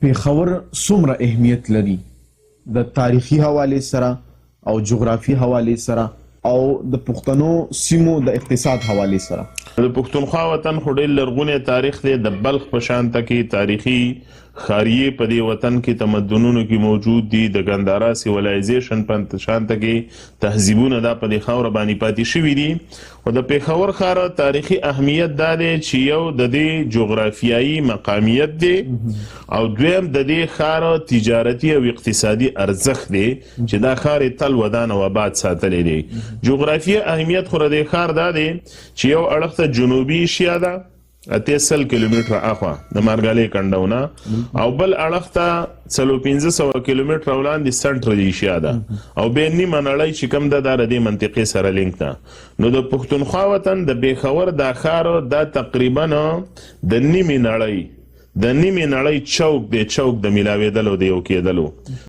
پېښور څومره اهمیت لري د تاریخي حوالې سره او جغرافي حوالې سره او د پښتنو سیمو د اقتصاد حوالې سره؟ د پښتونخوا وطن خو ډېر لرغونی تاریخ دی، د بلخ په شان ته کې تاریخي ښاریې په دې وطن کې تمدنونو کې موجود دي، د ګندارا سیولایزیشن په شان ته کې تهذیبونه دا په دې خاوره باندې پاتې شوي دي. خو د پېښور ښار تاریخي اهمیت دا دی چې یو د دې جغرافیایي مقامیت دی او دویم د دې ښار تجارتي او اقتصادي ارزښت دی چې دا ښار یې تل ودان او آباد ساتلی دی. جغرافیایي اهمیت خو د دې ښار دا دی چې یو اړخ ته جنوبي ایشیا ده، 80 کیلومتره اخوا د مارګالې کنډونه، او بل اړخ ته 400-500 کیلومتره وړاندې سنټرل ایشیا ده، او بیا نیمه نړۍ چې کوم ده دا د دې منطقې سره لینک ده. نو د پښتونخوا وطن د پېښور دا ښار دا تقریبا د نیمې نړۍ چوک دی، چوک د ملاوېدلو د یو کېدلو.